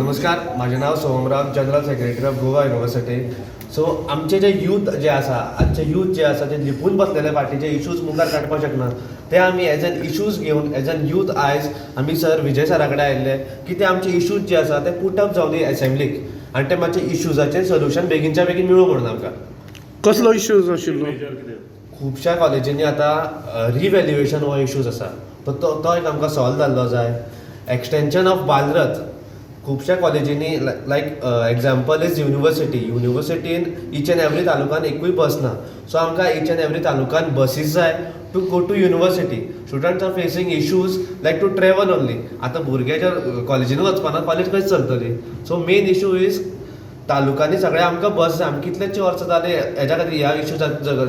नमस्कार, म्हाजें नांव सोमराव, General Secretary of Goa University. So आमचे जे यूथ जे आसा, आजचे यूथ जे आसा, जे लिपून बसलेले फाटीचे इशूज मुखार काडपाक शकना, ते आमी एज एन इशूज घेवन, एज एन यूथ आयज आमी सर विजय सरा कडेन आयिल्ले की ते आमचे इशूज जे आसा ते पुट अप जावनी एसेंब्लीक आनी ते मातशे इशूजाचेर सोल्युशन बेगीनच्या बेगीन मेळूं म्हणून आमकां. कसलो इश्यूज आशिल्लो? खुबश्या कॉलेजींनी आतां रिव्हॅल्युएशन हो इशूज आसा, तो तो तो एक आमकां सॉल्व जाल्लो जाय. Extension of Balrath. खुबश्या कॉलेजींनी, लायक एग्जाम्पल is university, युनिवर्सिटीन each and every तालुकान एकूय बस ना. सो आमकां इच एंड एवरी तालुकान बसीस जाय to go to university. Students are facing issues like to travel only. आतां भुरगे जर कॉलेजीन वचपाना, कॉलेज कशी चलतली? सो मेन इशू is तालुकांनी सगळे आमकां बस जाय. आमी कितलेशे वर्सां जाले हेज्या खातीर ह्या इशूज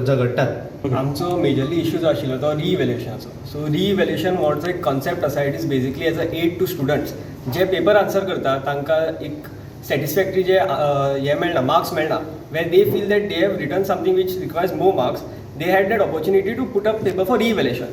झगडटात. आमचो मेजरली इशू जो आशिल्लो तो रिइव्हॅल्युएशनाचो. सो रिइव्हॅल्युएशन हो जो एक कॉन्सेप्ट आसा, it is basically as a aid to students J paper answer करता, तांकां एक सॅटिस्फॅक्टरी जे हें मेळना, मार्क्स मेळना, where they feel that they have written something which requires more marks, they had that opportunity to put up paper for re-evaluation,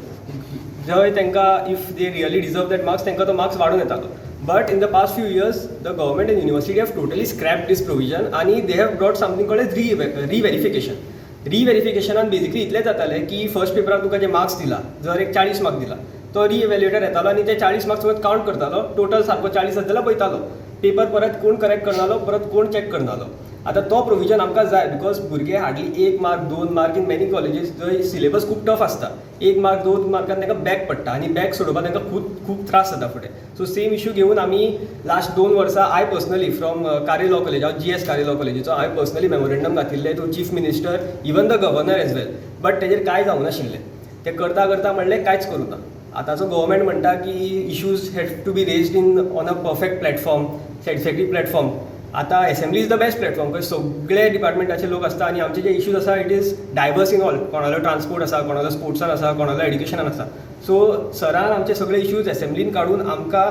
जंय तांकां if they really deserve that marks, तांकां तो मार्क्स वाडून येतालो. But in the past few years, the government and university have totally scrapped this provision आनी they have brought something called as re-verification. रिव्हेरिफिकेशनान basically इतलें जातालें की फर्स्ट पेपराक तुका जे marks दिला, जर एक 40 मार्क दिला, तो रिइव्हॅल्युएटर येतालो आनी ते 40 मार्क्स तुका कावंट करतालो. टोटल सारको 40 आसा जाल्यार पळयतालो. पेपर परत कोण करेक्ट करनालो, परत कोण चॅक करनालो. आतां तो प्रोविजन आमकां जाय, because भुरगे हार्डली एक मार्क, दोन मार्क, इन मॅनी कॉलेजीस जंय सिलेबस खूब टफ आसता, एक मार्क, दोन मार्कान तांकां बॅक पडटा आनी बॅक सोडोवपाक तांकां खूब खूब त्रास जाता फुडें. सो सेम इशू घेवन आमी लास्ट 2 वर्सां, I personally from Kare Law College, हांव जी एस कारे लॉ कॉलेजीचो, हांवें पर्सनली मेमोरेंडम घातिल्लें to Chief Minister, even the Governor as well, but तेजेर कांय जावंक नाशिल्लें. ते करता करता म्हणलें, कांयच करूं ना. आतांचो गव्हर्मेंट म्हणटा की issues have to be raised in on a perfect platform, satisfactory platform. आतां assembly is the best platform, खंय सगळे डिपार्टमेंटाचे लोक आसता आनी आमचे जे इश्यूज आसा, it is diverse in all. कोणालो ट्रान्सपोर्ट आसा, कोणालो स्पोर्ट्सान आसा, कोणालो एड्युकेशनान आसा. सो सरान आमचे सगळे इश्यूज एसेंब्लीन काडून आमकां,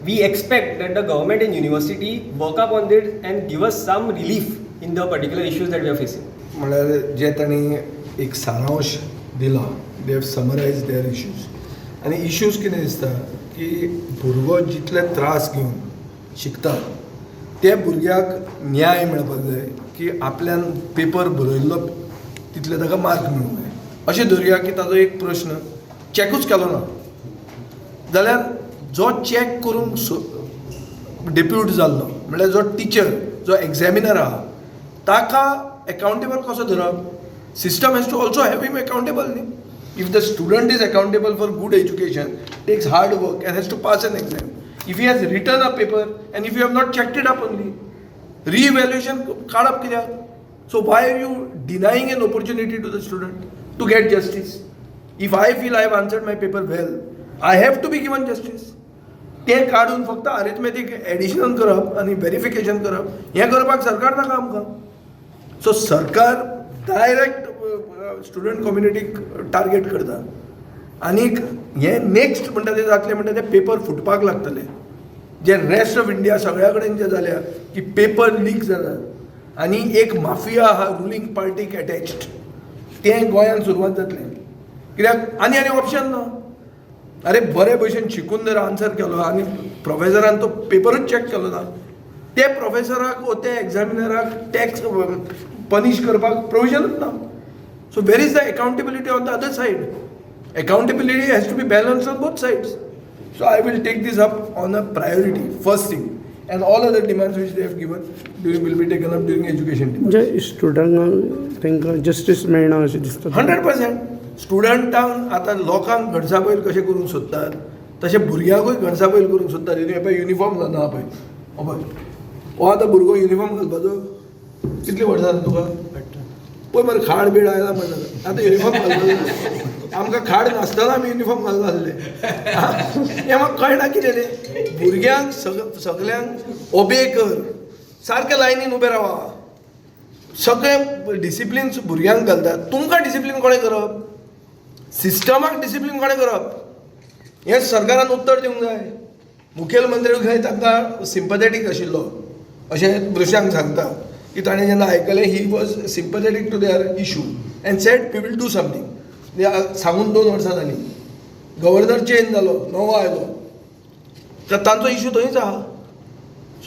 we expect that the government and university work up on that and give us some relief in the particular issues that we are facing. म्हळ्यार जे तांणी एक सारांश दिला, they have summarized their issues. आनी इश्यूज कितें दिसता की भुरगो जितले त्रास घेवन शिकता, ते भुरग्याक न्याय मेळपाक जाय की आपल्यान पेपर बरयल्लो तितले ताका मार्क मेळूंक जाय. अशें धरुया की ताजो एक प्रश्न चॅकूच केलो ना, जाल्यार जो चॅक करूंक डिप्यूट जाल्लो, म्हणल्यार जो टिचर, जो एग्जॅमिनर आहा, ताका एकाउंटेबल कसो धरप? System has to also have him accountable न्ही. If the student is accountable for good education, takes hard work and has to pass an exam, if he has written a paper and if you have not checked it up only, re-evaluation काडप कित्याक? So why are you denying an opportunity to the student to get justice? If I feel I have answered my paper well, I have to be given justice. तें काडून फक्त अरिथमेटीक addition करप आनी verification करप, हें करपाक सरकार नाका आमकां. सो सरकार डायरेक्ट स्टुडंट कम्युनिटीक टार्गेट करता. आनीक हें नेक्स्ट म्हणटा तें जातलें म्हणटा ते पेपर फुटपाक लागतले, जे रेस्ट ऑफ इंडिया सगळ्या कडेन जे जाल्या की पेपर लीक जातात आनी एक माफिया आहा रुलींग पार्टीक एटॅच्ड, तें गोंयांत सुरवात जातलें. कित्याक आनी आनी ऑप्शन ना. अरे, बरे भशेन शिकून जर आन्सर केलो आनी प्रोफेसरान तो पेपरूच चॅक केलो ना, ते प्रोफेसराक वो ते एग्जामिनराक टॅक्स पनिश करपाक प्रोविजनूच ना. So where is the accountability on the other side? Accountability has to be balanced on both sides. So I will take this up on a priority, first thing, and all other demands which they have given during will be taken up during education demands. म्हणजे स्टुडंटांक तांकां justice मेळना अशें दिसता? 100%. स्टुडंटांक आतां लोकांक घणसाबैल कशें करूंक सोदतात, तशें भुरग्यांकूय घणसाबैल करूंक सोदतात. हें पळय, युनिफॉर्म घालना पळय, हो पळय, हो आतां भुरगो युनिफॉर्म घालपाचो. कितलीं वर्सां जालीं तुका? पळय मरे, खाड बीड आयला म्हणटा. आतां युनिफॉर्म घालपाचो. आमकां खाड नासतना आमी युनिफॉर्म घालनासले. हें म्हाका कळना कितें तें. भुरग्यांक सगल्यांक ओबे कर, सारकें लायनीन उबें रावा, सगळे डिसिप्लीन भुरग्यांक घालतात. तुमकां डिसिप्लीन कोणें करप? सिस्टमाक डिसिप्लीन कोणें करप? हें सरकारान उत्तर दिवंक जाय. मुखेलमंत्री खंय तांकां सिंपथेटीक आशिल्लो अशें दृश्यांक सांगता की ताणें जेन्ना आयकलें, he was sympathetic to their issue and said, "We will do something." सांगून 2 वर्सां जालीं. गव्हर्नर चेंज जालो, नवो आयलो, तर तांचो इशू थंयच आहा.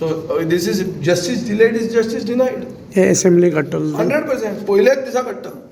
So this is justice delayed is justice denied. हे एसेंब्ली काडटलो 100% पयल्याच दिसा काडटा.